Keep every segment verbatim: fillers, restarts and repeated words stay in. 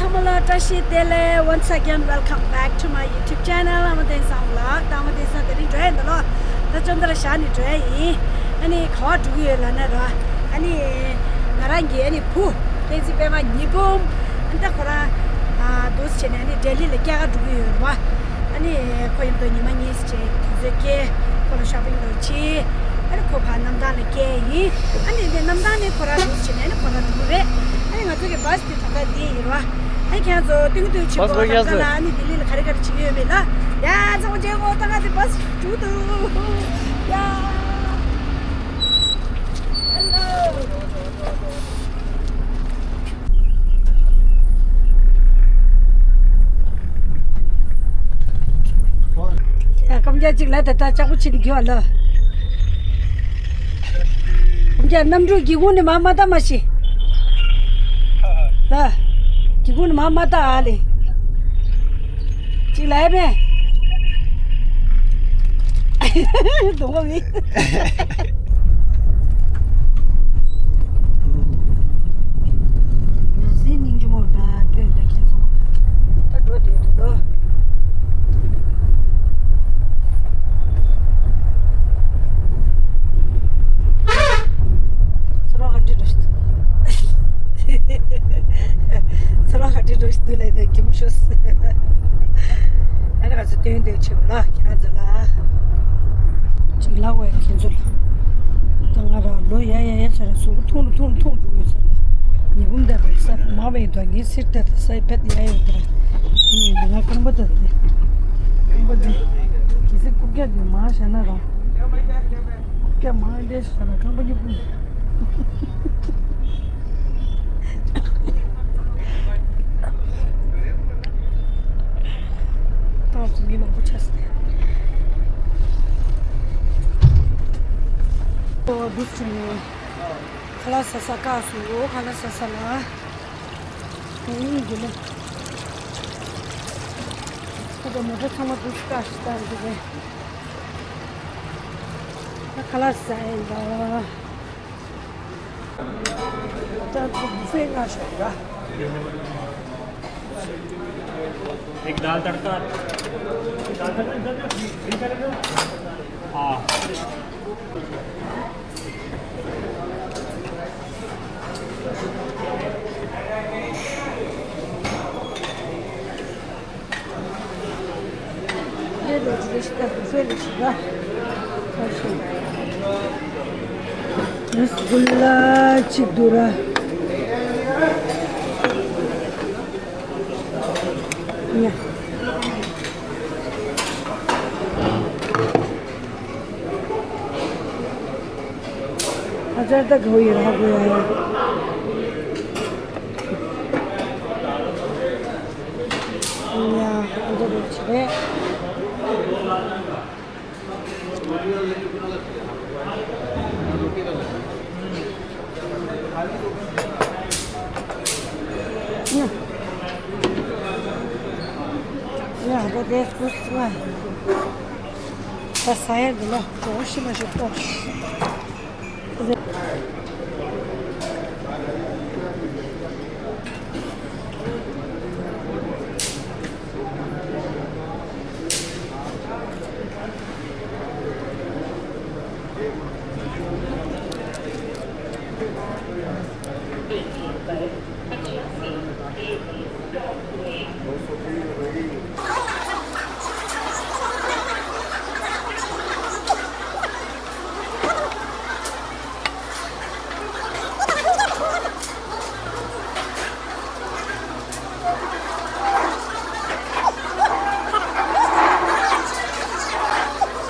ལ་བཀྲ་ཤིས་བདེ་ལེགས། Once again, welcome back to my YouTube channel. ཨ་མ་བསྟན་བཟང་ལགས། ད་ཨ་མ་བསྟན་བཟང་དེ་རིང་འགྲོ་ཡ་འདུག་ལོ། ད་ཅོང་ཏ་ར་བཞག་ནས་འགྲོ་ཡ་ཡིན། ཨ་ནི་ག་པར་འགྲོ་གི་ཡོད་ལབ་ན་ར། ཨ་ནི་ང་རང་གི་ཨ་ནི་བུ་བསྟན་འཛིན་པད་མ་ཉི་འབུམ། ཨ་ནི་ད་ཁོ་རང་ཨ་འདུག་སེ་བྱས་ནས་ཨ་ནི་ལྡི་ལི་ལ་སྐྱེལ་ག་འགྲོ་གི་ཡོད་རེད་བ། ཨ་ནི་ཁོ་མཉམ་དུ་ཉི་མ་གཉིས་ཙམ་དུས་ཚོད་སྐྱེལ། ཁོ་ལ་ཤོ་པིང་འདྲ་བྱེད། ཨ་ནི་ཁོ་ཕར་གནམ་ཐང་ལ་སྐྱེལ་ཡིན། ཨ་ནི་འདི་གནམ་ཐང་ནས་ཁོ་རང་འདུག་སེ་བྱས་ནས་ཨ་ནི་ཁོ་རང་འགྲོ་གི་རེད། ཨ་ནི་ང་ཚོ་གི་བྷ་སི་དེ་ད་ལྟ་འདི་ཡིན་རེད་བ། ཨ་ནི་ཁྱེད་རང་ཚོ་སྟོན་གྱི་འདུག་ཆེ་བོ་ལ་ཨ་ནི་ལྡི་ལི་ལ་ག་རེ་ག་རེ་བྱེད་ཀྱི་ཡོད་མེད་ལ། ཡ་ཚང་མ་མཇལ་གོ། ད་ང་ཚོ་བྷ་སི་འགྲོ་འདུག་ཡ། ཧེ་ལོ། ཡ་སྐམ་རྒྱག་ཅིག་ལ་ད་ལྟ་ལྕགས་པོ་ཆེ་འདི་རྒྱུ་བ་ལ། སྐམ་རྒྱག་གནམ་གྲུ་སྒེའུ་ཁུང་ནས་མར་མ་བཏང་མ་ཤེས། ལ། སྒེའུ་ཁུང་ནས་མར་མ་བཏང་ཨ་ལེ། ཅིག་ལ་ཡ་མེད། གདོང་པ་མི། ཟིན་སྙིང་རྗེ་མོ་ད་སྟོན་ད་ཁྱེད་ཚོ། ད་འགྲོ་བསྡད་འདུག་ལོ། ཚོར་བ་ག་འདྲ་འགྲོ་ཞིག་འདུག་ཚོར་བ་ག་འདྲ་འགྲོ་ཞིག་འདུག་ལབ་ཡ་ད་གད་མོ་ཤོར་སོང་། ཨ་ནི་ང་ཚོ་སྟོན་སྟོན་བྱེད་དགོས་ལ་ཁྱེད་རང་ཚོ་ལ། ཅིག་ལབ་དགོས་ཡ་ཁྱེད་ཚོ་ལ། ད་ང་རང་ལོ་ཡ་ཡ་ཡ་ཆ་ར་གཟུགས་པོ་ཐུང་རུ་ཐུང་རུ་ཐུང་འགྲོ་གི་ཡོད་ས་ལ། ཉི་འབུམ་ད་ས་མ་བས་དོ་ངའི་སིར་ད་ས་ཡི་ཕེད་ཡ་ཡོད་ད་ར། ཨ་ནི་ང་རྐང་པ་ད་དེ། རྐང་པ་དེ། གལ་སྲིད་རྐུབ་བཀྱག་དེ་མར་བཞག་ན་ར། རྐུབ་བཀྱག་མར་འདྲེས་བཞག་ན་རྐང་པ་གཉིས་པོ། ཏང་སུ་མི་མང་པོ་ཆགས་སོང་། ཨོ་འདུག་བྱུང་ནས་ཁ་ལག་ཟ་ས་བཀག་སོང་། ཨོ་ཁ་ལག་ཟ་ས་ལ་ངའི་གཉིས་འགྱུར་ལེ། ཁ་ཚ་མོ་ཊ་ཚང་མ་འདུག་བཀག་ཞིག་བཏང་འདུག་གས། ཁ་ལག་ཟ་ཡིན་ད། एक दाल तड़का। हाँ। རེ་སྒུ་ལ་གཅིག་འདུག་ར། ཉ། ཨ་ཅར་ད་གོ་ཡི་ར་གོ་ཡ་ཡ། ཡ། ཨ་ཅར་ད་ཆི་རེད། ཡ། ཡ་ད་དེ་སྐུ་སྲུང་ཨ། ད་ས་ཡ་འདི་ལ་གྲོགས་ཤི་མ་ཤི་ཏོ།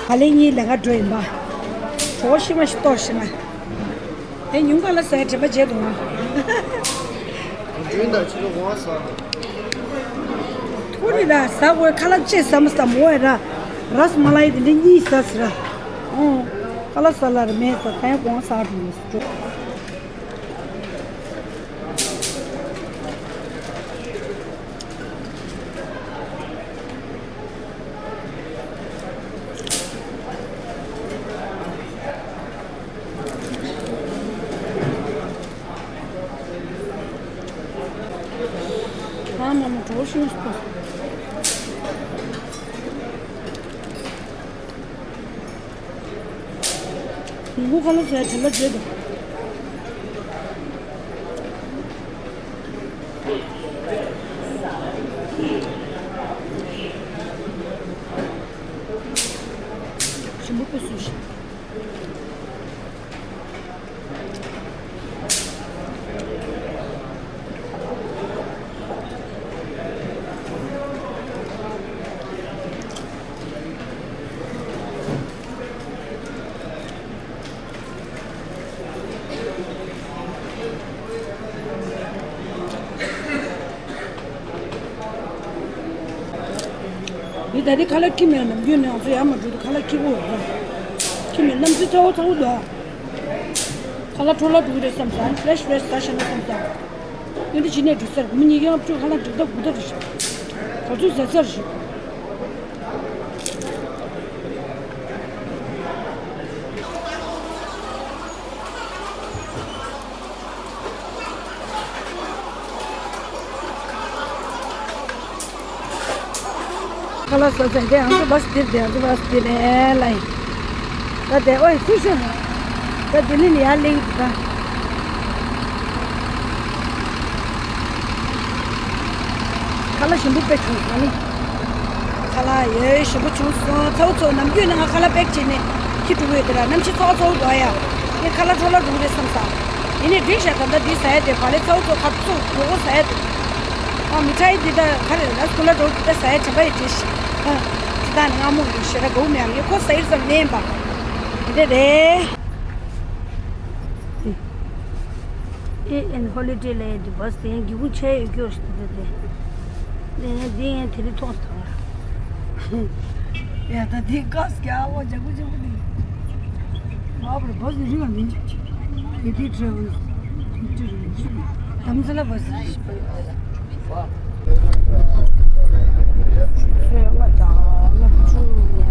ཧ་ལས་གཉིས་ལས་ཀ་འགྲོ་ཡིན་པ། གྲོགས་ཤི་མ་ཤི་ཏོག་ཤི་ན། དེ་ཉུང་ག་ལ་ཟས་དྲན་པ་བརྗེད་འདུག་ཨང་། མགྲོན་དང་ཕྱི་ལོ་གོང་ས། ཐུག་རེད་ལ་ཟ་དགོས། ཁ་ལག་ཅེས་ཟ་མ་ཟ་མོ་ཡ་ར། ར་སི་མ་ལ་ཡི་དེ་འདྲ་གཉིས་ཟ་ཟེར་ར། ཨོ། ཁ་ལག་ཟ་ལ་ར་མེད་ཟ་ད་ཡང་གོང་ས་འགྲོ་མི་ཟ་འགྲོ། ད་ ཨ་མ་མ་གྲོགས་ཤིང་སྟོ། ཉིན་གུང་ཁ་ལག་ཟས་དྲན་པ་བརྗེད་དོ། ཞིམ་པོ་སྐུ་གསུང་ཞིག། འདི་ད་རེས་ཁ་ལག་ཁྱིམ་ཡང་ནམ་རྒྱུན་ནས་ང་ཚོ་ཡར་མ་འགྲོ་དུས་ཁ་ལག་ཁྱི་གོ་རེད། ཁྱིམ་ནས་གནམ་གཤིས་ཚ་བོ་ཚ་བོ་འདུག་ཨ། ཁ་ལག་འཕྲོ་བརླག་འགྲོ་གི་རེད་བསམ་སོང་། ཕེ་རེ་ཤི་ཕེ་རེ་ཤི་ཟ་ཤེས་ན་བསམ་སོང་། ཡོད་འདི་ཕྱི་ནས་འགྲིག་ས་རེད། སྒོར་མོ་ཉིས་བརྒྱ་ལྔ་བཅུ་ཁ་ལག་འགྲིག་ད་དགུ་ད་རེད་ཤག་ག་ཚོད་ཟ་ས་རེད་ཤག་ཁ་ལག་ཟ་ཟིན་དེ་ང་ཚོ་བ་སི་འདིར་དེ་ང་ཚོ་བ་སི་འདིར་ནས་ལ་ཡིན། ད་དེ་ཨོ་ཡི་ཚུར་ཤོག་ད་དེ་ནི་ནི་ཡར་ལེགས་འདུག་ད། ཁ་ལག་ཞིམ་པོ་དཔེ་བྱུང་སོང་ནི། ཁ་ལག་ཡོད་ཞིམ་པོ་བྱུང་སོང་། ཚ་བོ་ཚ་བོ་ནམ་རྒྱུན་ནི་ང་ཁ་ལག་པེག་བྱས་ནས་ཁྱི་འགྲོ་གི་ཡོད་དེ་ར། གནམ་གཤིས་ཚ་བོ་ཚ་བོ་འགྲོ་ཡ། ངས་ཁ་ལག་འཕྲོ་བརླག་འགྲོ་གི་རེད་བསམ་ས། ཡིན་ནའི་འགྲིག་ཤག་ད་ལྟ་འདི་ཟ་ཡ་དེ་བག་ལེབ་ཚ་བོ་ཚ་བོ་ཁ་བཙུགས་མགོ་སྐོར་ཟ་ཡ་དེ། ཨ་མི་ཁྲ་ཡི་འདི་ད་ག་རེ་ར་སི་ཀུ་ལ་འགྲོ་འདི་ད་ཟ་ཡ་དྲན་པ་ཡི་འགྲིག་ཤག་ཨ། ཅི་ད་ནི་སྔ་མོ་ཡི་ཞེ་དྲག་དགའ་བོ་མེད་ཡ། ངས་ཁོ་ཟ་ཡི་བསམ་ནས་ཡིན་པ། འདི་རེད། ཨེ་ཨེན་ཧོ་ལི་ཌེ་ལབ་ཡ་འདི་བ་སི་དེ་སྒེའུ་ཁུང་ཆེ་ཡོད་སྐྱོ་ཞིག་འདུག་དེ། ནས་འདི་ངས་དེ་རིང་མཐོང་སོང་། ཡ་ད་དེ་ཀ་སི་ཀ་ཨ་བ་ཇག་པོ་ཇག་པོ་འདི། མ་པར་བ་སི་རི་བ་མིན་ཅིག་དེ་དེ་ཁྲོད་དེ་ཁྲོད་རིང་ཅིག་དམ་ས་ལ་བ་སི་རི་བ། ཞོགས་པ་བདེ་ལེགས་ཚང་མ་ལོ།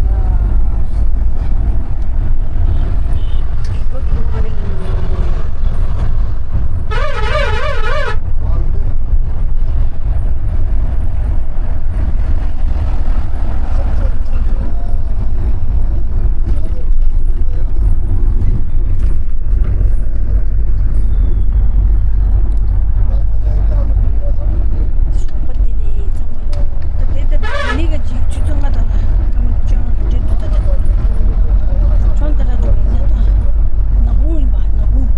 ད་དེ་ལྟ་བུ་ནི་ག་ཅིག་ཆུ་ཚོད་ལྔ་དང་ལ་སྐར་མ་བཅོ་ལྔ་ག་འདྲས་འདུག་ད་ད་ཁྱོད་ད་ལ་འགྲོ་ཡིན་ན་ད་ནག་ཁུང་ཡིན་པ་ནག་ཁུང་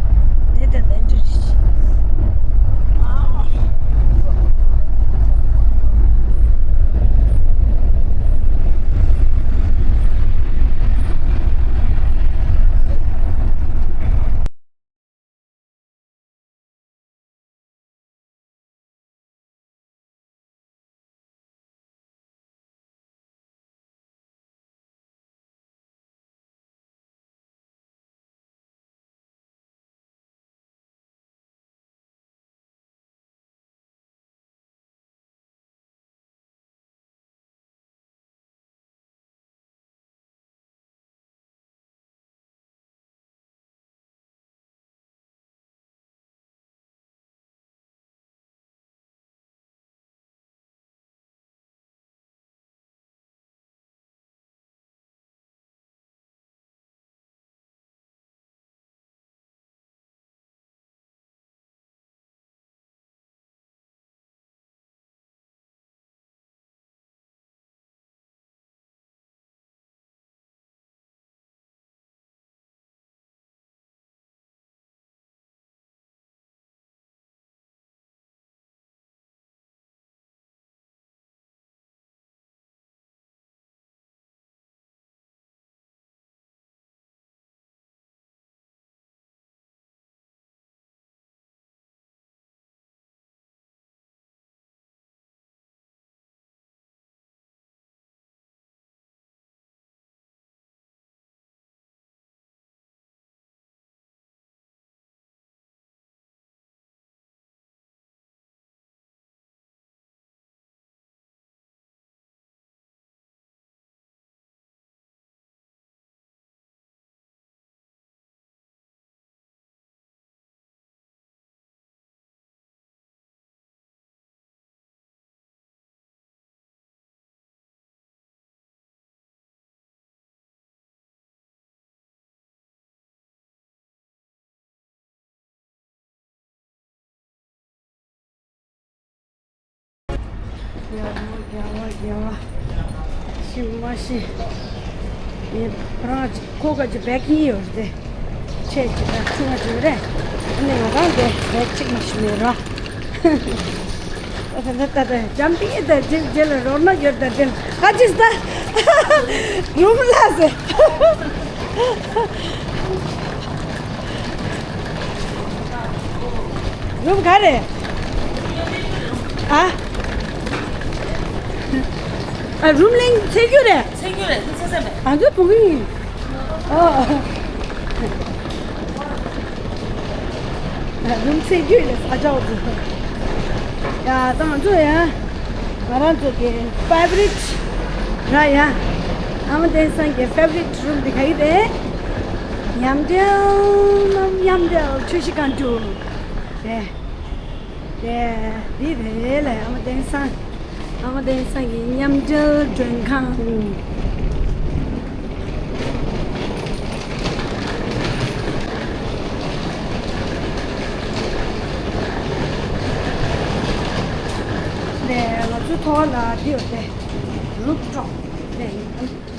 རྒྱལ་བ་རྒྱལ་བ་རྒྱལ་བ། ཤི་མ་ཤི། ངས་ཁོ་རང་གཅིག་ཁོ་ག་གཅིག་བེག་གཉིས་ཡོད་རེད། ཆེ་གཅིག་དང་ཆུང་བ་གཅིག་རེད། ཨ་ནི་ང་རང་དེ་བེག་གཅིག་མ་ཤི་མེད་ར། ད་ད་ད་ད་འཇམ་པའི་ད་རྗེས་རྗེས་ལ་རོགས་ན་ཡོད་ད་དེ་ཨ་ཅིས་ད་རུམ་ལ་ཟེར། རུམ་ག་རེ། ཨ། ཨ་རུམ་ལེན་ཚེ་རྒྱུ་རེད། ཚེ་རྒྱུ་རེད་ཚེ་ཚེ་མེད། ང་ཚོ་བུ་གུ་ཡིན། ཨ། ཨ་རུམ་ཚེ་རྒྱུ་རེད་ས་ཆ་འོ་ཚོ། ཡ་ད་ང་ཚོ་ཡ། ང་རང་ཚོ་གི་ཕེ་ཝ་རིཊ་ར་ཡ། ཨ་མ་བསྟན་སང་གི་ཕེ་ཝ་རིཊ་རུམ་དེ་ག་ཡི་དེ། མཉམ་འབྲེལ་ནམ་མཉམ་འབྲེལ་ཆུ་བཞི་སྒང་དྲུག་དེ། དེ་འདི་རེད་ལ་ཨ་མ་བསྟན་སང་། ཨ་མ་བསྟན་སང་གི་མཉམ་འབྲེལ་མགྲོན་ཁང་། ནས་ང་ཚོའི་ཐོག་ལ་འདི་ཡོད་དེ། རུབ་ཊོབ་ནས་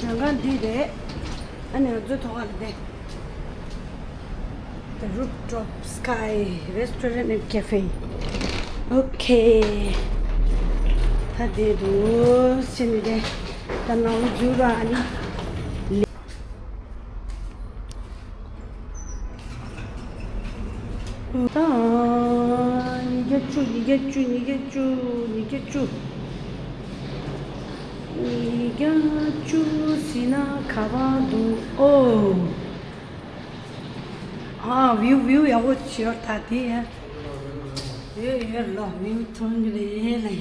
མགྲོན་ཁང་འདི་རེད། ཨ་ནི་ང་ཚོའི་ཐོག་ལ་དེ། The rooftop sky restaurant and cafe. Okay. ད་དེ་འདུག་ཕྱིན་ཏེ་ད་ནང་ལ་འཛུལ་ར་ཨ་ནི། ད་ཉིས་བརྒྱ་བཅུ་ཉིས་བརྒྱ་བཅུ་ཉིས་བརྒྱ་བཅུ་ཉིས་བརྒྱ་བཅུ། ཉིས་བརྒྱ་བཅུ་ཟིན་ན་ག་པར་འདུག་ཨོ། ཨ་བིའུ་བིའུ་ཡག་པོ་ཞིག་ཡོད་ད་དེ་ཡ། ཡོད་ཡོད་ལོ་བིའུ་མཐོང་གི་རེད་ལེ།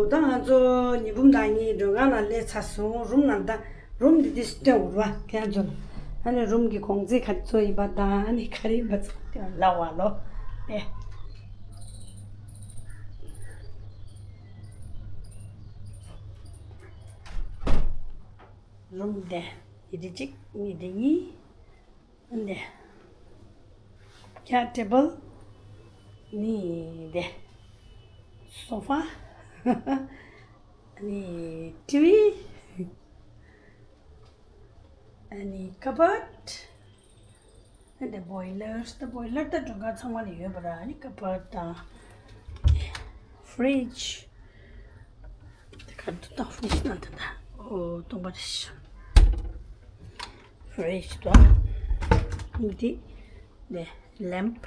ད་ང་ཚོ་ཉི་འབུམ་དང་གཉིས་མགྲོན་ཁང་ལ་སླེབས་ཚར་སོང་། རུམ་ནང་ད་རུམ་འདི་འདི་སྟོན་འུར་བ་ཁྱེད་ཚོ་ལ། ཨ་ནི་རུམ་གྱི་གོང་ཚད་ག་ཚོད་ཡིན་པ་དང་ཨ་ནི་ག་རེ་ཡིན་པ་ཚོ་ལབ་བ་ལོ། ཨེ། རུམ་དེ་ཉི་ཁྲི་གཅིག་ཉི་ཁྲི་གཉིས། འདི། ཁ་ཊེ་བལ། ནི་འདི། སོ་ཕ། ནི་ཊི་ཝི། ནི་ཀ་བཌ། འདི་བོའི་ལར། འདི་བོའི་ལར་ད་མགྲོན་ཁང་ཚང་མ་ལ་ཡོད་པ་ར། ནི་ཀ་བཌ་དང་། ཕི་རིཇ། དེ་གར་དུ་བཏང་ཕི་རིཇ་ནང་དུ་ད། ཨོ་སྟོང་པ་རེད། ཕི་རིཇ་དང་། འདི་ནས་ལེམ་པ།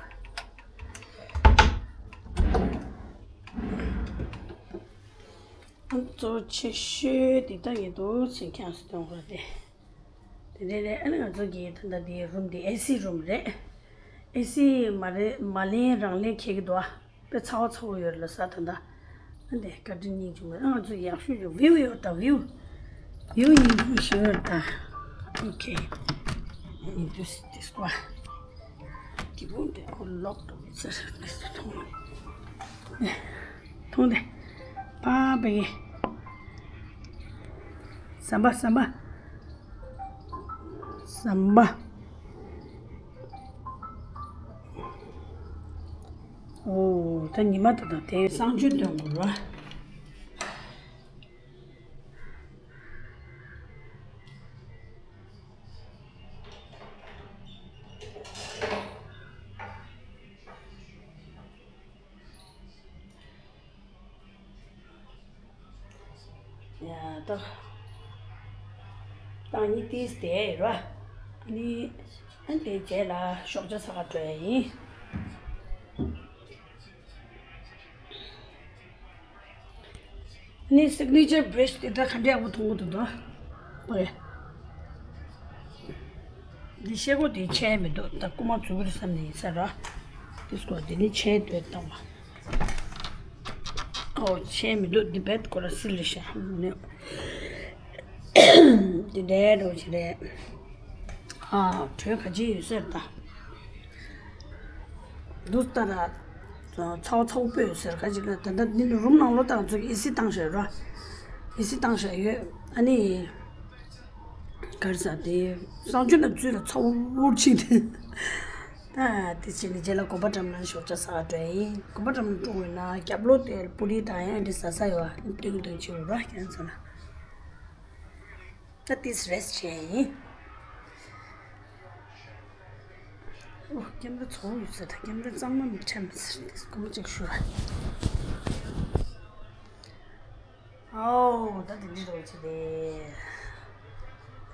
གཙོ་ཆེ་ཤོས་འདི་ད་ཡིན་འདུག་ཅེས་ཁྱེད་ཚོ་སྟོན་དགོས་རེད། དེ་འདྲ་རེད། ཨ་ནི་ང་ཚོ་གི་ད་ལྟ་འདི་རུམ་འདི་ཨེ་སི་རུམ་རེད། ཨེ་སི་མ་རེད། མ་ལེན་རང་ལེན་འཁྱེར་གྱི་འདུག་ཨ། དཔེ་ཚ་བ་ཚ་བོ་ཡོད་ལ་ས་ད་ལྟ། ཨ་འདི་བཀའ་དྲིན་སྙིང་རྗེ་མོ། ཨ་ང་ཚོ་ཡག་ཤོས་ཀྱི་བིའུ་ཡོད་ད་བིའུ། བིའུ་ཡིན་གྱི་ཤོད་ད། ཨོ་ཁེ། ཨ་ནི་འདུག་སེ་འདུག་སེ་བ། སྐྱིད་པོ་འདི་ཁོ་ལོག་ཏུ་མི་ཚར་འདུག་སེ་མཐོང་མཐོང་དེ། པ་པ་གི། ཟམ་པ་ཟམ་པ། ཟམ་པ། ཨོ་ད་ཉི་མ་ད་ད་དེ་གསང་སྤྱོད་སྟོན་དགོས་ར། ཡ་ད། ད་ནི་ཏིས་དེ་ར། ནི་ཨན་དེ་རྗེས་ལ་ཞོགས་ཇ་ཟ་ག་འགྲོ་ཡ་ཡིན། ནི་སིག་ནི་ཅར་བྷི་རེཌ་དེ་ད་ག་འདྲ་ཡག་པོ་མཐོང་གི་འདུག་ད། ཨོ་ཡ། འདི་ཤེལ་སྒོ་དེ་ཆད་མི་འདུག་ད་རྐུ་མ་འཛུལ་གི་རེད་བསམ་ནས་ཡིན་ས་ར། འདི་སྐོར་དེ་ནི་ཆད་འདོད་བཏང་བ། ཨོ་ཆད་མི་འདུག་འདི་བེད་ཁོ་ར་སིལ་རེད་ཤག་ནི། འདི་འདྲའི་འགྲོ་ཅི་རེད། ཨ་གྲོས་ག་ཅི་ཡོད་ཟེར་ད། འདུག་ལྟ་ར། ཚ་བ་ཚ་བོ་སྤོས་ཟེར་ག་ཅི་ལ་ད་ལྟ་འདི་ནི་རུམ་ནང་ལོ་ད་ང་ཚོ་གི་ཨེ་སི་བཏང་བཞག་ར། ཨེ་སི་བཏང་བཞག་ཡོད་ཨ་ནི། གར་ཟ་དེ་གསང་སྤྱོད་ན་ཚུལ་ལ་ཚ་བོར་ཕྱིན་ཏེ། ད་དེ་བྱས་ནས་རྗེས་ལ་གོམ་པ་བཀྲམ་ན་ཞོགས་ཇ་ཟ་ག་འགྲོ་ཡིན། གོམ་པ་བཀྲམ་ན་འགྲོ་དགོས་ན་རྒྱབ་ལོགས་དེ་པུ་རི་དང་ཡང་འདི་ཟ་ས་ཡོད་ཨ། སྟོན་གྱི་འདུག་ཅེས་རོ་ར་ཁྱེད་ཚོ་ལ། ད་ཏིས་རེས་བྱས་ཡིན། ཨོ་ཀེམ་ར་ཚོགས་ཡོད་ས། ད་ཀེམ་ར་གཙང་མ་མི་ཁྲམ་ཟེར་ཏིས་སྐུ་མ་ཅིག་ཞུ་ར། ཨོ་ད་དེ་འདྲི་རོགས་བྱེད་དེ།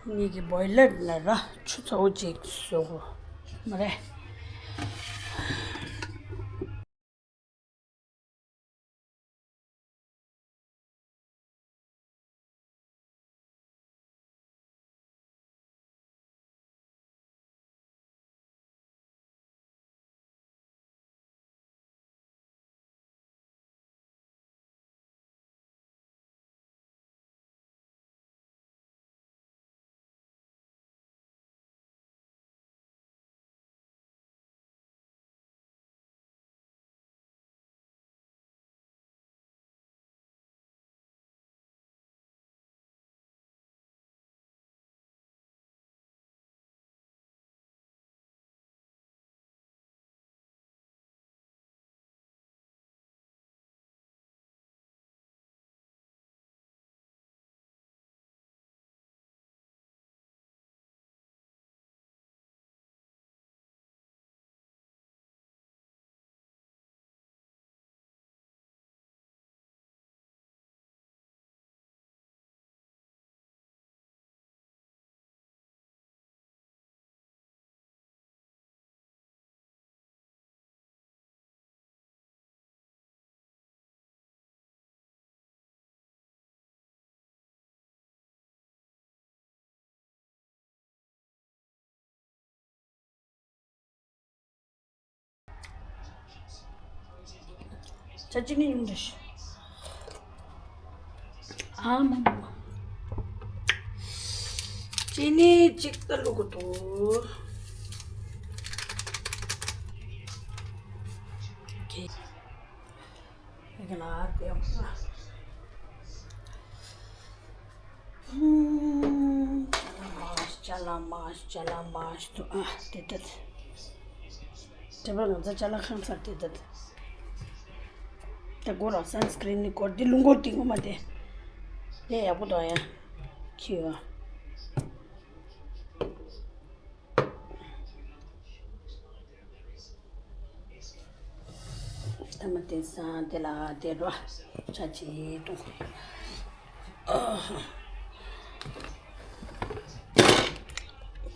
ངེད་ཀྱི་བོའི་ལར་ལ་ར་ཆུ་ཚ་བོ་ཅིག་བཟོ་དགོས་མ་རེད། ཅ་ཅི་ནི་ཉུང་འདྲ་ཞིག་ཨ་མ་མ། ཅི་ནི་གཅིག་ཏུ་བླུག་གི་འདུག་ཁེ། ཡི་གེ་ལ་དེ་ཡོང་ས། ཅ་ལག་མ་ཅ་ལག་མ་ཅ་ལག་མ་ཞིག་ཏུ་ཨ་དེ་ལྟ། དེ་བར་ང་ཚོ་ཅ་ལག་ཁང་ཚར་དེ་ལྟ། ད་སྒོ་ར་སན་སི་ཀྲིན་ནི་སྐོར་འདི་རླུང་སྐོར་འདི་ངོ་མ་དེ། དེ་ཡག་པོ་འདུག་ཡ། ཁྱི་ཡོ། ཐ་མ་དེ་སང་དེ་ལ་དེ་རོ་ཆ་ཆེ་ཏོ།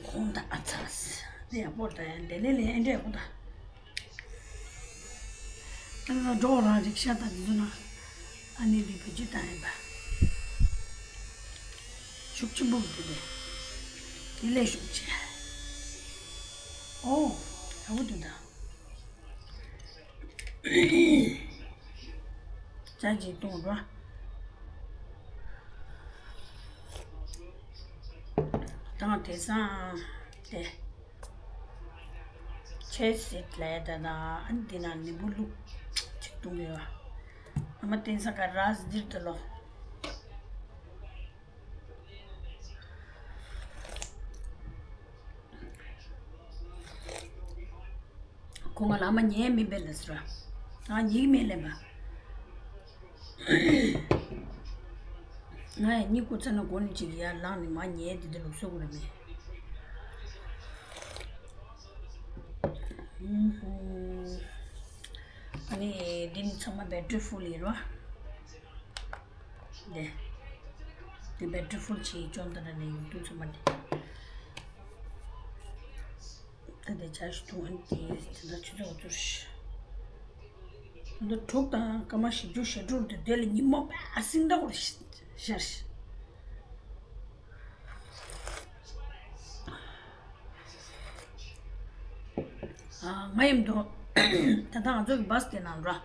ཁོང་ད་ཨ་ཚ་སི་དེ་ཡག་པོ་ད་ཡ་དེ་ལེ་ལེ་ཨེ་འདྲ་ཡག་པོ་ད། ད་ལ་འགྲོ་རང་རིག་ཤ་ད་འདི་ཚོ་ན་ཨ་ནི་རིག་པ་ཅི་ད་ཡིན་པ། ཤུགས་ཆེན་པོ་འདུག་དེ། དེ་ལས་ཤུགས་ཆེ། ཨོ། ཡག་པོ་འདུག་ད། ཅ་ཅིག་བཏུང་རོ། དང་དེ་སང་དེ། ཆེ་སི་ལས་ད་ན་ཨན་དེ་ན་ནི་བུ་ལུག་ཅིག་བཏུང་ཡོད། ཨ་མ་དེ་སང་ག་ར་སི་དིར་དུ་ལོ། ཁོ་ང་ལ་མ་ཉལ་མི་འབད་ལ་ཟེར། ང་ཉིག་མེད་ལེ་མ། ང་ཡང་གཉིད་ཁུག་ཚར་ན་སྒོ་ནས་ཅིག་ཡར་ལངས་ནས་མ་ཉལ་དེ་དེ་ལུགས་སྲོལ་གོ་རེད་མེད། ཨ་ནི་འདི་ནི་ཚང་མ་བེ་ཊི་རི་ཕུལ་ཡིན་རོ། འདི། འདི་བེ་ཊི་རི་ཕུལ་བྱས་ཅོང་ཏ་ར་ནས་ཡོང་དུས་ཚང་མ་འདི། ད་དེ་ཇ་ཞིག་འཐུང་ཨན་དེ་དེ་འདྲ་ཆུ་ཚོད་འུ་ཚོར་ཤི། འདི་དྲུག་དང་སྐར་མ་བཞི་བཅུ་ཞེ་དྲུག་དེ་དེ་ལ་ཉིན་མོ་པ་སིང་ད་བར་ཤར་ཤི། ང་ཡིན་དུ། ད་ལྟ་ང་ཚོ་གི་བྷ་སི་དེ་ནང་ར།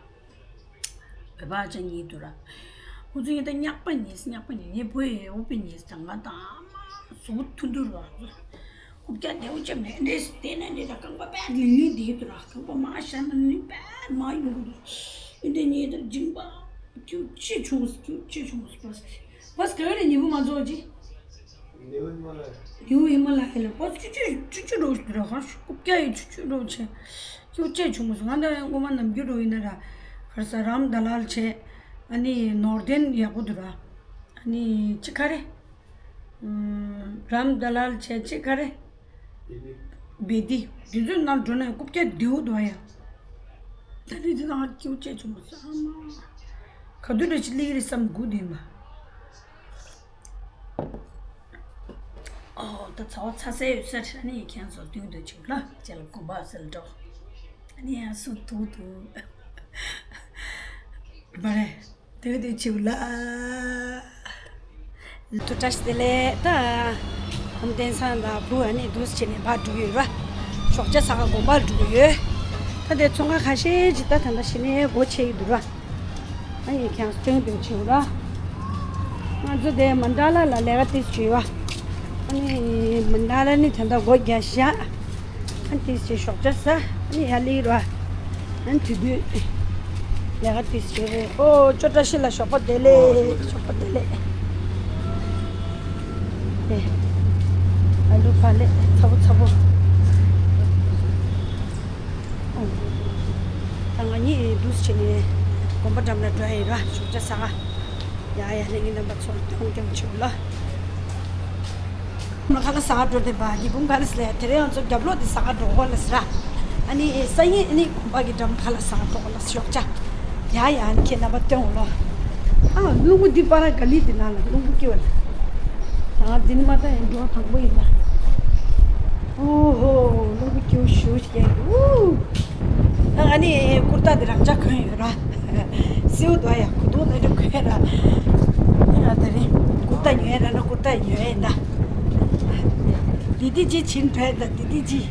བོད་པ་ཅན་གཉིས་འདུག་ར། ཁོ་ཚོ་ཡིན་ད་སྙག་པ་ཉིས་སྙག་པ་ཉིས་ངས་བོད་ཡི་འུ་པི་ཉིས་དང་ང་དང་ཨ་མ་གཟུགས་ཐུང་ཐུང་ར། ཁུག་ཀྱ་དེའུ་ཅམ་ནས་འདྲེས་དེ་ནས་འདྲེས་ད་རྐང་པ་པད་ལི་ལི་དེ་འདུག་ར། རྐང་པ་མ་ཤ་ན་ནི་པད་མ་ཡོང་གི་འདུག་ཨིན་དེ་ཉིས་དར་འཇིང་པ་ཁྱུ་ཅི་ཆུང་སི་ཁྱུ་ཅི་ཆུང་སི་བྷ་སི་བྷ་སི་ག་བས་ལས་ཉིན་པོ་མ་རྫོགས་ཅི། ནིའུ་ཧི་མ་ལ་ཡ་ལ་པོ་ཆུ་ཆུ་ཆུ་ཆུ་རོ་ཞིག་འདུག་ར། ཁ་ཤུ་རྐུབ་བཀྱག་ཡི་ཆུ་ཆུ་རོ་བྱས། ཁྱེའུ་བཅས་བྱུང་མ་སོང་། ང་འདྲ་ཡང་སྔོན་མ་ནམ་རྒྱུན་རོ་ཡིན་ན་ར། ག་རེ་ཟ། རམ་ད་ལལ་བྱས། ཨ་ནི་ནོར་ལྡན་ཡག་པོ་འདུག་ར། ཨ་ནི་ཅི་ག་རེ། ཨམ། རམ་ད་ལལ་བྱས་ཅི་ག་རེ། བེ་ཏི། དེ་ཚོའི་ནང་འགྲོ་ན་ཡང་རྐུབ་བཀྱག་བདེ་བོ་འདུག་ཨ་ཡ། ད་ནི་དེ་དང་ཁྱེའུ་བཅས་བྱུང་མ་སོང་། ཨ་མ། ག་དུས་འདྲ་ཅིག་སླེབས་ཀྱི་རེད་བསམ་སྒུག་བསྡད་ཡིན་པ། ཨོ། ད་ཚ་བ་ཚ་ས་ཡོད་ས་རེད། ཨ་ནི་ཁྱེད་ཚོ་མདུན་དུ་བྱུང་ལ་ཅེ་ལ་དགོན་པ་སེལ་འགྲོ། ཨ་ནི་ཡང་སུ་ཐུག་ཐུག་མ་རེད། དེ་དུས་བྱུང་ལ། ཐུགས་བཀྲ་ཤིས་བདེ་ལེགས། ད་ཨམ་བསྟན་སང་དང་བུ་ཨ་ནི་འདུག་སེ་བྱས་ནས་ཕར་འགྲོ་གི་ཡོད་ར། ཞོགས་ཇ་ཟ་ག་དགོན་པར་འགྲོ་གི་ཡོད། ད་དེ་ཚོང་ཁང་ཁ་ཤས་ཅིག་ད་ད་ལྟ་གཞི་ནས་སྒོ་ཕྱེ་ཡི་འདུག་ར། ཨ་ཡེ་ཁྱེད་རང་སྟོན་དུ་བྱེད་ར། ང་ཚོ་དེ་མན་ཌ་ལ་ལ་ལས་ཀ་ཏིས་བྱེད་བ། ཨ་ནི་མན་ཌ་ལ་ནི་ད་ལྟ་སྒོ་རྒྱག་བཞག་ཨ་ཏིས་བྱེད་ཞོགས་ཇ་ཟ། ཨ་ནི་ཡར་སླེབས་ར། ཨ་ནི་དུས་དུས་ལས་ཀ་ཏིས་བྱེད་རེད། ཨོ་ཅོ་བཀྲ་ཤིས་ལགས་ཞོགས་པ་བདེ་ལེགས། ཞོགས་པ་བདེ་ལེགས། ཨེ། ཨ་ལུ་ཕ་ལེ་ཚ་པོ་ཚ་པོ། ཨོ། ད་ང་གཉིས་འདུག་སེ་བྱས་ནས་དགོན་པ་འགྲམ་ལ་འགྲོ་ཡ་ཡིན་ར། ཞོགས་ཇ་ཟ་ག་ཡ་ཡ་ལེ་ངའི་རྣམ་པ་ཚོར་སྟོན་སྟོན་བྱེད་ལ། ཁ་ལག་ཟ་ག་འགྲོ་དེ་བ་ཉི་འབུམ་ག་ལ་སི་ལེ། དེ་རིང་ང་ཚོ་རྒྱབ་ལོགས་དེ་ཟ་ག་འགྲོ་གོ་ལ་སི་ར། ཨ་ནི་སང་ཉིན་ཨ་ནི་དགོན་པ་གི་འགྲམ་ཁ་ལག་ཟ་ག་འགྲོ་གོ་ལ་སི་ཞོགས་ཇ། ཡ་ཡ་ཨ་ནི་ཁྱེད་རྣམ་པ་སྟོན་འོ་ལོ། ཨ་རླུང་བུ་འདི་པ་ར་ག་ལི་འདི་ནང་ལ་རླུང་བུ་སྐྱེ་བ་ལ། ཨ་འདི་ནི་མ་ད་ཡིན་འགྲོ་དང་པོ་ཡིན་ལ། ཨོ་ཧོ་རླུང་བུ་སྐྱེ་བ་ཞུ་ཞིག་ཡ་ཨུ། ཨ་ནི་ཀུར་ཏ་འདི་རང་ཅག་གོན་ཡོད་ར། སེའུ་དོ་ཡ་ཁུ་དོ་ནི་རེ་གོན་ར། ཨ་ད་རེ་ཀུར་ཏ་ཉོས་ར་ན་ཀུར་ཏ་ཉོས་ཡིན་ད། དི་དི་ཇི་ཕྱིན་བྲོས་ད་དི་དི་ཇི།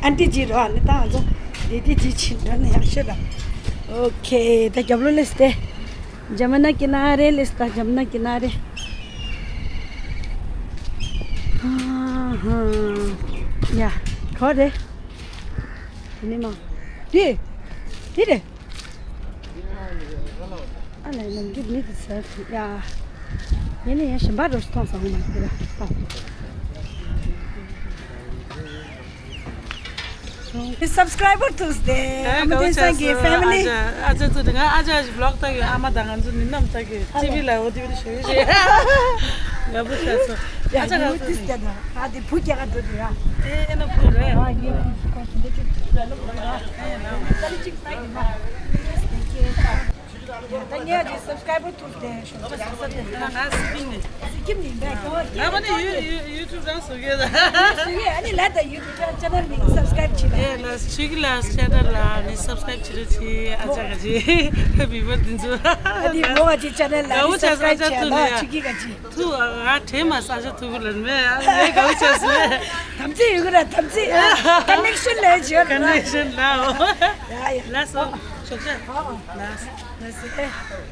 ཨན་ཏི་ཇི་རོ་ཨ་ནི་ད་ང་ཚོ་དི་དི་ཇི་ཕྱིན་བྲོས་ན་ཡག་ཤོས་ར། ཨོ་ཁེ་ད་རྒྱབ་ལོགས་སླེབས་ཏེ། जमुना किनारे ले इसका, जमुना किनारे। हाँ, हाँ। या, खोरे। नहीं माँ। ये, ये रे। अरे, नंगी नहीं दिस। या। ये नहीं है, शंबा रोस्टों सा हूँ मैं तेरा। ཨ། སབ་སི་ཀྲའི་བར་ཐུགས་བདེ། ཨ་མ་དེ་སང་གི་ཕེ་མི་ལི། ཨ་ཅག་ཚོ་དེ་ང་ཨ་ཅག་ཅིག་བི་ལོག་ལྟ་གི་ཨ་མ་དང་ང་ཚོ་མི་རྣམས་ལྟ་གི་ཊི་ཝི་ལ་འོ་དེ་བི་ཤོད་ཤེ། ང་བུ་ཆ་སོ། ཨ་ཅག་ང་ཚོ་ཏིས་ཀྱ་ད་ཨ་དེ་བུ་སྐྱ་ག་འགྲོ་དེ་ར། ཨེ་ཨེ་ན་བུ་རེད། ཨ་ངའི་བུ་ཁོ་དེ་འདྲ་ཅིག་ད་ལོ་བུ་ར། ཨེ་ན་ཏ་ལི་ཅིག་ལྟ་གི་མ། ད་ངས་ཀྱི་སབ་སི་ཀྲའི་བར་ཐུགས་བདེ་ཞུ་ཐུབ་ཡག་ས་དེ། ང་ང་སི་ཀིམ་ནས། སི་ཀིམ་ནས་འདས་གོ། ང་མ་ནི་ཡུ་ཡུ་ཡུ་ཊུབ་རང་བཟོ་གི་ཡོད་ད། བཟོ་གི་ཨ་ནི་ལ་ད་ཡུ་ཊུབ་ཅེ་ནལ་ནི་སབ་སི་ཀྲའིབ་བྱེད་ད། ཨེ་ལ་ཆུ་གི་ལ་ཅེ་ནལ་ལ་ནི་སབ་སི་ཀྲའིབ་བྱེད་རེད་ཅི་ཨ་ཅག་ག་ཅི། བི་བར་དེ་ཚོ། ཨ་ནི་མོ་ག་ཅི་ཅེ་ནལ་ལ་ནི་སབ་སི་ཀྲའིབ་བྱེད་ལ་ཆུ་གི་ག་ཅི། ཐུ་ང་དྲན་མ་ས་ཅག་ཐུ་གུ་ལ་མེད་ཨ་ལེ་ག་བུ་ཆ་སོ། དམ་ཚིག་ཡོད་གི་ར་དམ་ཚིག་ཀ་ནེག་ཤན་ལས་བྱེད་ཀ་ནེག་ཤན་ལ་འོ། ཡ་ཡ། ལ་སོ། ཞོགས་ཇ། ལ་སོ། ལ་སོ།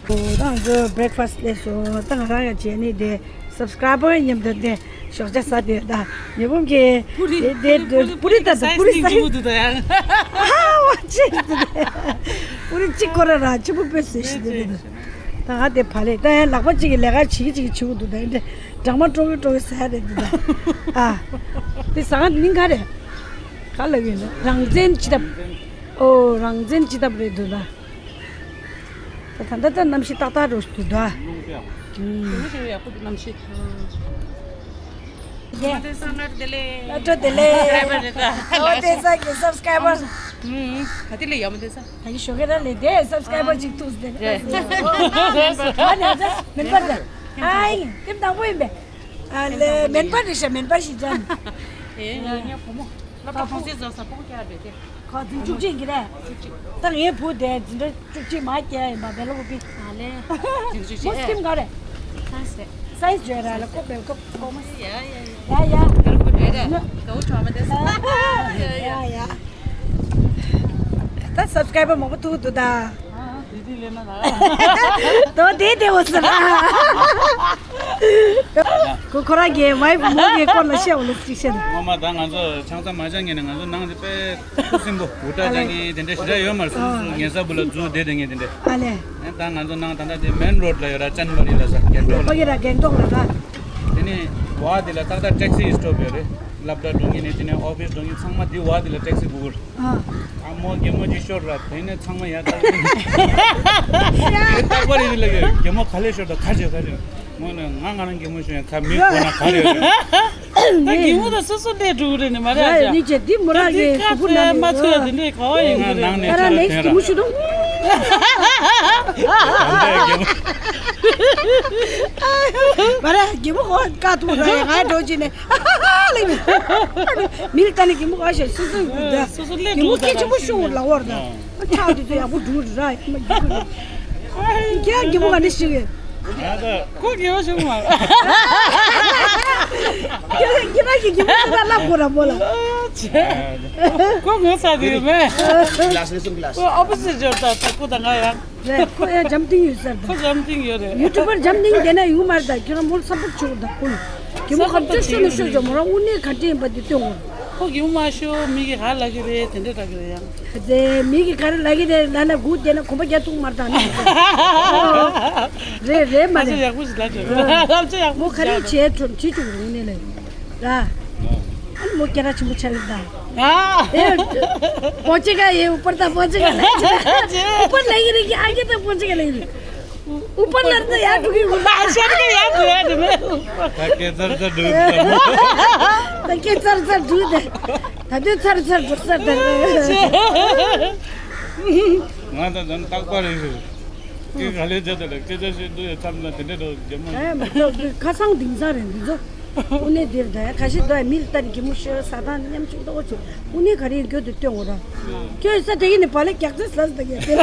ཨོ་ད་ང་ཚོ་བྷི་རེག་ཕ་སི་ལས་སོ་ད་ང་རང་ཡང་བྱས་ནི་དེ་སབ་སི་ཀྲའི་བར་མཉམ་དུ་དེ་ཞོགས་ཇ་ཟ་དེ་ད་ཉི་འབུམ་གྱི་པུ་རི་དེ་དེ་པུ་རི་པུ་རི་ད་ད་པུ་རི་ས་ཡི་ཨ་བ་ཅི་པུ་རི་གཅིག་ཁོ་ར་ར་ཆི་པུ་པེ་སེ་ཤི་དེ་དེ་ད་ང་དེ་བ་ལེ་ད་ཡང་ལག་པ་གཅིག་གི་ལས་ཀ་བྱེད་ཀྱི་བྱེད་ཀྱི་འདུག་ད་ཡིན་དེ་སྦྲང་མ་དཀྲོག་གི་དཀྲོག་གི་ཟ་ཡ་རེད་དེ་ད་ཨ་དེ་ཟ་ཁང་མིང་ག་རེད་ག་ལ་ཡོད་ན་རང་བཙན་སྤྱི་ཐབ། ཨོ་རང་བཙན་སྤྱི་ཐབ་རེད་འདུག་ད། ད་ད་ད་གནམ་གཤིས་ཏག་ཏག་རོ་ཞིག་འདུག་ད། རླུང་ཡག་པོ་འདུག་གནམ་གཤིས། ཡ་མ་དེ་སང་ང་དེ་ལེ། ཨ་ཏོ་དེ་ལེ། སབ་སི་ཀྲའི་བར་རེད་ད། ཨོ་དེ་སང་གི་སབ་སི་ཀྲའི་བར། ཧུམ། ག་དེ་ལེ་ཡ་མ་དེ་སང་། ད་གི་ཞོགས་ཀས་ར་ལེ་དེ་སབ་སི་ཀྲའི་བར་ཅིག་ཐུག་སྟེ། རེད། ཨ་ནི་ཨ་ཙི་མེན་པར་ད། ཨ་ཡིན་དེ་དང་པོ་ཡིན་པས། ཨ་ལེ་མེན་པར་རེད་ཤག་མེན་པར་ཞིག་ཅན། ཨེ་ཡ་ཡ་བུ་མོ། སློབ་གྲྭ་ཁོང་སའི་རྫོང་ས་ཕོ་སྐྱ་རེད་དེ། ཁོ་འཛིན་བཅུ་གཅིག་གི་རེད། བཅུ་གཅིག་ད་ངའི་བུ་དེ་འཛིན་གྲྭ་བཅུ་གཅིག་མ་སྐྱེལ་ཡིན་པ་བེ་ལོ་བུ་པི། ཨ་ལེ། འཛིན་བཅུ་གཅིག་མོ་སི་ཀིམ་ག་རེད། སའེན་སི་རེད། སའེན་སི་བརྗོད་ར་ལ་ཀོ་བེ་ཀོ་ཀོ་མ་སི། ཡ་ཡ་ཡ། ཡ་ཡ། དེ་རུ་རེད་རེད། གའུ་ཆོ་མ་དེ་ས། ཡ་ཡ། ད་སབ་སི་ཀྲའི་བར་མང་པོ་ཐུག་འདུག་ད། དེ་དེ་ལས་ན་ལ། དོ་དེ་དེ་འོ་ཟེར། ཁོ་ཁོ་རང་གི་ཝའི་ཕུ་མོ་གི་སྐོར་ལ་བཤད་འོ་ལོ་ཅིག་བཤད་ན། ངོ་མ་ད་ང་ཚོ་ཆང་ས་མ་ཆང་ངེས་ནས་ང་ཚོ་ནང་དེ་དཔེ་ཁུ་སིམ་པོ་འུར་སྒྲ་ཅང་ངེས་དེ་འདྲ་ཞེ་དྲག་ཡོད་མ་རེད། སོ་སོ་སོ་ངེས་ས་བུ་ལ་འཛུལ་བསྡད་དེ་ངེས་དེ་འདྲ། ཨ་ལེ། ད་ང་ཚོ་ནང་ད་ལྟ་དེ་མེན་རོ་ཌི་ལ་ཡོད་ར་ཅན་མ་རི་ལ་ས་རྒྱན་ཏོག་ལ། ཕ་གི་ར་རྒྱན་ཏོག་ལ་ར། དེ་ ནས་བ་དེ་ལ་ཏག་ཏག་ཊེག་སི་སི་ཊོབ་ཡོད་རེད། སློབ་གྲྭ་འགྲོ་མཁན་ནས་དེ་ནས་ཨོ་ཕིས་འགྲོ་མཁན་ཚང་མ་དེ་བ་དེ་ལ་ཊེག་སི་སྒུག་གི་རེད། ཨ། ཨ་མོ་རྒན་མོ་ཅིག་ཤོར་ར་དེ་ནས་ཚང་མ་ཡར་ལྟ་གི་རེད། རྟག་པར་ཡིན་ལ་ཡོད། རྒན་མོ་ག་ལེ་ཤོར་དང་ག་བྱེད་ག་བྱེད། མོ་ནས་ང་ང་རང་རྒན་མོ་ཤོར་ཡང་ག་མི་གོ་ན་ག་རེ་ཡོད་རེད། ད་རྒན་མོ་ད་སོ་སོ་ལས་འགྲོ་གི་རེད་ནི་མ་རེད་ཨ་ཅག་ནི་ཅེ་དེ་མོ་ར་གི་ཁ་སུ་བུ་ན་མ་ཚོད་དེ་ནས་ག་བ་ཡིན་གི་རེད། ང་ནང་ནས་ད་ར་ཆ་ལ་ནེག་སི་ཊི་རྒན་མོ་ཤོར་དང་། མ་ར་རྒན་མོ་ཧོ་ཀ་ཐུག་ར་ཡ་ང་འགྲོ་ཅི་ནས། ལེ་མི་ལ་ད་ནི་རྒན་མོ་ག་ཤེས་སོ་སོ་ཡིན་ད། སོ་སོ་ལས་རྒན་མོ་འགྲོ་སྐད་ཆེན་པོ་ཤོར་ལ་བར་ད། ཨ་ཆག་དེ་ཚོ་ཡག་པོ་འགྲོ་ར་ཡ་མ་རྒྱུག་གི་རེད། ཁྱེད་རྒན་མོ་ག་ནས་ཤེས་གི། ཁོ་རྒན་པོ་ཞིག་མ། ཁྱེད་ཁྱེད་རང་གི་རྒན་པོ་ཁྱེད་རང་ལབ་དགོས་ར་མོ་ལ། ཁོ་ངོ་ཚ་དེ་ཡོད་མེད། གི་ལ་སི་ལེ་སུང་གི་ལ་སི། ཁོ་ཨོ་པོ་སི་ཊི་འབྱོར་ད་ད་ཁོ་དང་ང་ཡང་། རེད་ཁོ་ཡང་འཇམ་ཐིང་ཡོད་ས་རེད། ཁོ་འཇམ་ཐིང་ཡོད་རེད། ཡུ་ཊུབ་པར་འཇམ་ཐིང་དེ་ན་ཡོད་མ་རེད་ད་ཁྱེད་རང་མོ་ལ་སབ་པོར་ཊི་བྱེད་དགོས་ད་ཁོ་ལ། རྒན་མོ་ཁ་ཆོ་ཤོད་ནི་ཤོད་ཅོ་མོ་རང་དངོས་གནས་ག་འདྲ་ཡིན་པ་དེ་སྟོན་དགོས། ཁོ་རྒན་མོ་མ་ཤོད་མི་གི་ག་ལ་གི་རེད་དེ་འདྲ་ད་གི་རེད་ཡང་། དེ་མི་གི་ག་རེ་ལབ་ཀྱི་རེད་ལབ་ན་སྒུག་བསྡད་ན་གོམ་པ་རྒྱག་ཐུབ་མ་རེད་ད་ནི། རེད་རེད་མ་ཨ་ཅག་རེད། ཡག་པོ་ཞིག་ལབ་བྱུང་། ཨ་ཅག་ཡག་པོ་མོ་ག་རེ་བྱས་ཁྲོམ་བྱེད་བཅུག་རུང་ནས་ལས་ར། ཨ་ནི་མོ་སྐད་གྲགས་ཆེན་པོ་ཆགས་ཀྱི་རེད་ད། ཨ། ཨེ། པོ་ཅི་ག་ཡེ་ཨུ་པར་ད་པོ་ཅི་ག་ལབ་ཀྱི་རེད། ཨུ་པར་ལབ་ཀྱི་རེད་ཀྱི་ཨ་ཀྱི་ད་པོ་ཅི་ག་ལབ་ཀྱི་རེད། ཨུ་པར་ལར་ད་ཡར་འགྲོ་གི་ཡོད་རེད། ཨ་ཤར་གི་ཡར་འགྲོ་ཡ་དེ་མེད། ད་སྐད་ཚར་ཚར་འགྲོ་གི་ད། ད་སྐད་ཚར་ཚར་འགྲོ་དེ། ད་དུས་ཚར་ཚར་འགྲོ་ཚར་དེ། ང་ད་དམ་རྟག་པར་རེད་ཟེར། སྐད་ག་ལེ་བྱ་དེ་ལ་སྐད་ཆ་བཤད་འདུག་ཡ་མཚམས་ལ་དེ་འདྲ་འགྲོ་རྒྱབ་ན། ཨེ་མ་གཏོགས་ཁ་སང་དེང་སང་རེད་འདི་ཚོ། དངོས་གནས་འདིར་ད་ཡ་ཁ་ཤས་འདུག་ཡ་མི་ལ་ལྟ་ནས་གད་མོ་ཤོར་ས་དང་མཉམ་ཆུང་ཏོག་ཅིག་དངོས་གནས་ག་རེ་ཡིན་རྒྱུ་དེ་སྟོན་འོ་ར། ཁྱོད་ས་དེ་གི་ནི་བ་ལེ་རྒྱག་ཚེ་ས་ས་དེ་གི་དེ་ལ།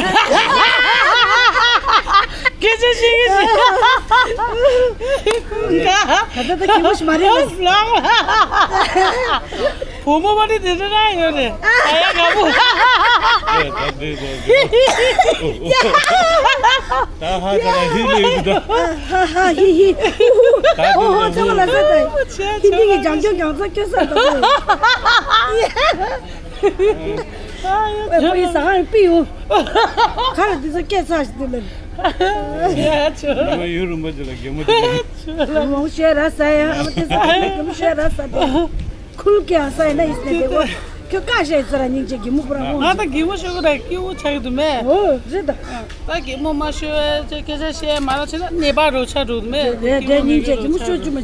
སྐད་ཆ་བཤད་གི་ཞིག་ད་ད་ད་གད་མོ་ཞིག་མ་རེད་ལ། བུ་མོ་མ་ནི་དེ་འདྲ་རང་ཡོད་རེད། ཨ་ཡ་དགའ་པོ། ཨེ་ད་འདི་ད་འདི། ད་ཧ་ད་ལ་ཧི་ལི་ཡི་ད། ཧ་ཧ་ཧི་ཧི། ད་འདི་ད་འདི། ཧི་ལི་གི་ལྗང་ལྗང་ལྗང་ཚ་སྐྱོ་ས་ད། ཨེ་ཁོ་ཡི་ས་ཧ་པི་ཡོ། ཁ་ལ་འདི་ཚོ་སྐད་ཚ་ཞིག་འདི་ལ། ཡ་ཆོ། ང་ཡུ་རུ་མ་ཅི་ལ་གད་མོ་ཅི་ལ། མོ་ཤེས་ར་ས་ཡ་ཨ་མ་དེ་ས་གད་མོ་ཤེས་ར་ས་དེ། ཁུལ་གྱི་ཨ་ས་ཡིན་ན་ཡིན་ཟེར་ཏེ་གོ། ཁྱོད་བཀའ་བཞག་ཟེར་ར་སྙིང་རྗེ་གད་མོ་པོ་ར་འོང་། ང་ད་གད་མོ་ཤོར་གི་ར་སྐྱིད་པོ་ཆགས་ཀྱི་འདུག་མེད། ཨོ་རེད་ད། ད་གད་མོ་མ་ཤོར་བའི་སྐད་ཆ་བཤད་མ་ར་བྱས་ན་ནད་པ་རོ་ཆ་འགྲོ་གི་མེད། རེད་རེད་སྙིང་རྗེ་གད་མོ་ཤོར་རྒྱུ་མ།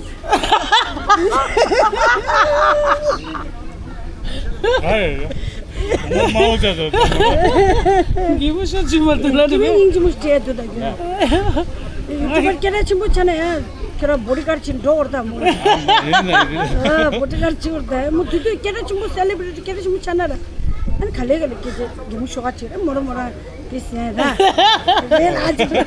ཨ་ཡ་ཡ། ངོ་མ་འོ་ཅག་ཏུ། གད་མོ་ཤོར་རྒྱུ་མ་འདུག་ལ་རེད་མེད། སྙིང་རྗེ་མོ་སྤྲད་འདུག་ད་གི། ཁྱོད་པར་སྐད་ཆ་ཆེན་པོ་ཆགས་ན་ཡང་ཁྱོད་རང་བོ་ཌི་གར་ཆེན་འགྲོ་བར་ད་མོ། ཡིན་ན་ཡིན། ཨ་བོ་ཌི་གར་ཆེ་བར་ད་མོ་དུས་དུས་སྐད་ཆ་ཆེན་པོ་སེ་ལེ་བྷི་རི་ཊི་སྐད་ཆ་ཆེན་པོ་ཆགས་ན་ར། ཨ་ནི་ག་ལེ་ག་ལེ་སྐད་ཆ་གད་མོ་ཤོར་ག་ཆེ་ར་མོ་ར་མོ་ར་དེ་སེ་ར། རེད་ལ་ཅི།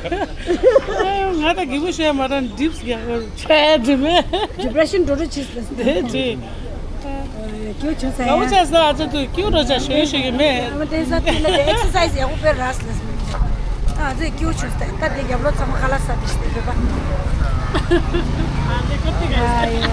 ང་ད་གད་མོ་ཤོར་ཡ་མ་ར་ཌིབ་སི་རྒྱག་ག་ཆེ་དེ་མེད། ཌི་པི་རེ་ཤན་འགྲོ་རེ་ཆེ་སེ་དེ་དེ། ཀྱུ་ཆུ་ས་ཡ། ལ་བོ་ཆ་ས་ཨ་ཅག་ཏུ་ཀྱུ་རོ་ཆ་ཤོད་ཤོད་གི་མེད། ཨ་མ་དེ་ས་དེ་ལ་དེ་ཨེག་སར་སའི་ཛི་ཡག་པོ་དཔེ་རག་སི་ལ་སི་མེད། ཨ་ཟེ་ཀྱུ་ཆུ་ས་ད་དེ་རྒྱབ་ལོ་ཚང་མ་ཁ་ལག་ས་དེ་ཤི་དེ་བེ་པ། ཨ་ཡོ།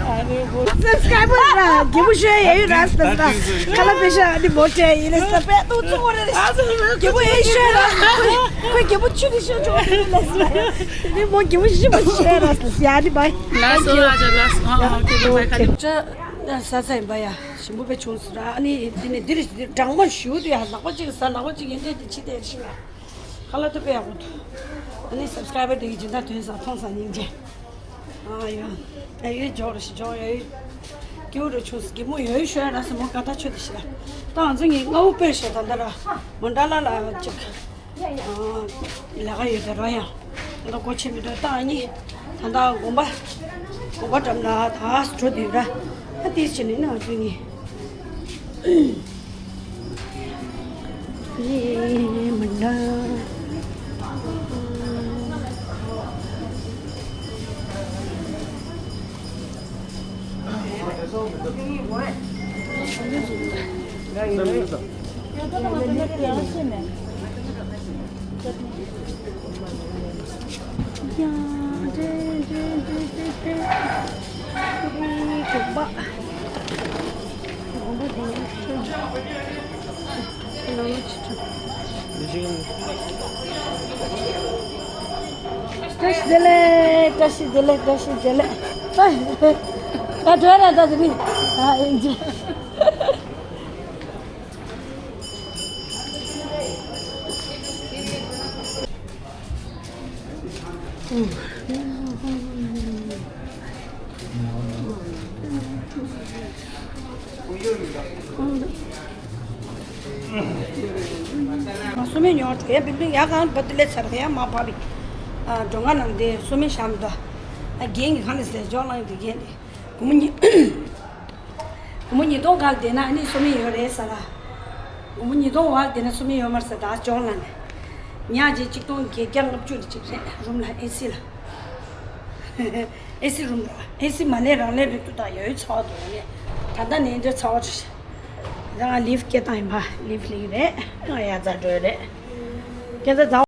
ཨ་རེ་བོ། སབ་སི་ཀ་རའི་བར་ར་རྒྱལ་པོ་ཤོད་ཡ་ཡོད་རག་སི་ལ་སི་ད། ཁ་ལག་པེ་ཤ་ཨ་ནི་མོ་ཏྲེ་ཡིན་ལ་སི་ད་པེ་ཏུ་ཚོ་རེ་རེ། རྒྱལ་པོ་ཡ་ཤོད་རག་སི་ཁོས་རྒྱལ་པོ་ཆུ་ནི་ཤོད་ཆོག་ཡིན་ལ་སི་ད། ནི་མོ་རྒྱལ་པོ་ཤི་མ་ཤི་ཡ་རག་སི་ཡ་ནི་བའི། ལགས་སོ་ཨ་ཅག་ལགས་སོ། ཨ་ཨ་ཨོ་ཁེ་བའི་བའི། ཁ་ལེ། ཅ་ས་ས་ཡིན་པ་ཡ་ཞིམ་པོ་དཔེ་བྱུང་སོང་ར། ཨ་ནི་དེ་ནི་འདིར་འདིར་སྦྲང་མ་ཞུ་དུ་ཡ་ལག་པ་གཅིག་ཟ་ལག་པ་གཅིག་ཡན་ཏེ་དེ་ཕྱི་དེར་ཤི་ལ་ཁ་ལག་ཏུ་དཔེ་ཡག་པོ་འདུག་ཨ་ནི་སབ་སི་ཀ་རའི་བར་དེ་གི་སྦྱིན་བདག་དོན་ས་མཐོང་ས་སྙིང་རྗེ། ཨ་ཡོ། ཨ་ཡོ་འཇོག་རེ་ཞིག་འཇོག་ཡ་ཡོ། སྐྱིད་པོ་རེ་བྱུང་སོང་། རྒྱལ་མོ་ཡ་ཡོ་ཤོད་ཡ་རག་སི་མོ་ཀ་ད་ཆོད་དེ་ཤི་ལ། ད་ང་ཚོ་ངའི་སྔ་བོ་དཔེ་ཤོད་ད་འདི་ར་མོ་འདྲ་ལ་ལ་གཅིག་ལས་ཀ་ཡོད་དེ་རོ་ཡང་། ད་སྒོ་ཕྱེ་མི་འདུག་ད་ཨ་ནི་ད་ལྟ་དགོན་པ་དགོན་པ་འགྲམ་ལ་ད་འགྲོ་དུས་ར། ཨ་ཏིས་ཕྱིན་ནི་ན་ང་ཚོ་གཉིས་ཡེ་མི་འདྲ། བཀྲ་ཤིས་བདེ་ལེགས། བཀྲ་ཤིས་བདེ་ལེགས། བཀྲ་ཤིས་བདེ་ལེགས། ཨ། ད་དྲོད་ར་ད་དེ་རིང་། ཨ། ཨིན་ཇི། ང་སོ་མེ་ཉོ་དྲུག་ཡ་བིལ་ཌིང་ཡ་གང་བ་དེ་ལས་ཚར་ག་ཡ་མ་བབ་པི། ཨ། འགྲོ་ང་ནང་དེ་སོ་མེ་ཤམ་དོ། ཨ། རྒན་གི་གང་ལས་ཟེར་འཇོག་ལང་དེ་རྒན་དེ། སྒོར་མོ་ཉིས། སྒོར་མོ་ཉིས་སྟོང་ག་ལ་བསྡད་ན་ཨ་ནི་སོ་མེ་ཡོད་རེད་ས་ར། སྒོར་མོ་ཉིས་སྟོང་བ་ལ་བསྡད་ན་སོ་མེ་ཡོད་མ་རེད་ས་ད་འཇོག་ལང་ནས། ཉག་ཅིག་ཆིག་སྟོང་བརྒྱད་བརྒྱ་ལྔ་བཅུ་ལ་ཅིག་རེད་རུམ་ལ་ཨེ་སི་ལ། ཨེ་སི་རུམ་ར། ཨེ་སི་མ་ལས་རང་ལས་རེད་འདུག་ད་ཡ་ཡོད་ཚ་བ་འདུག་ལས། ད་ལྟ་ནས་འདྲ་ཚ་བ་རེད། ད་ང་ལིབ་སྐད་བཏང་ཡིན་པ་ལིབ་ལིག་རེད། ང་ཡ་ཛ་འགྲོ་རེད། སྐད་ཆ་ཛ།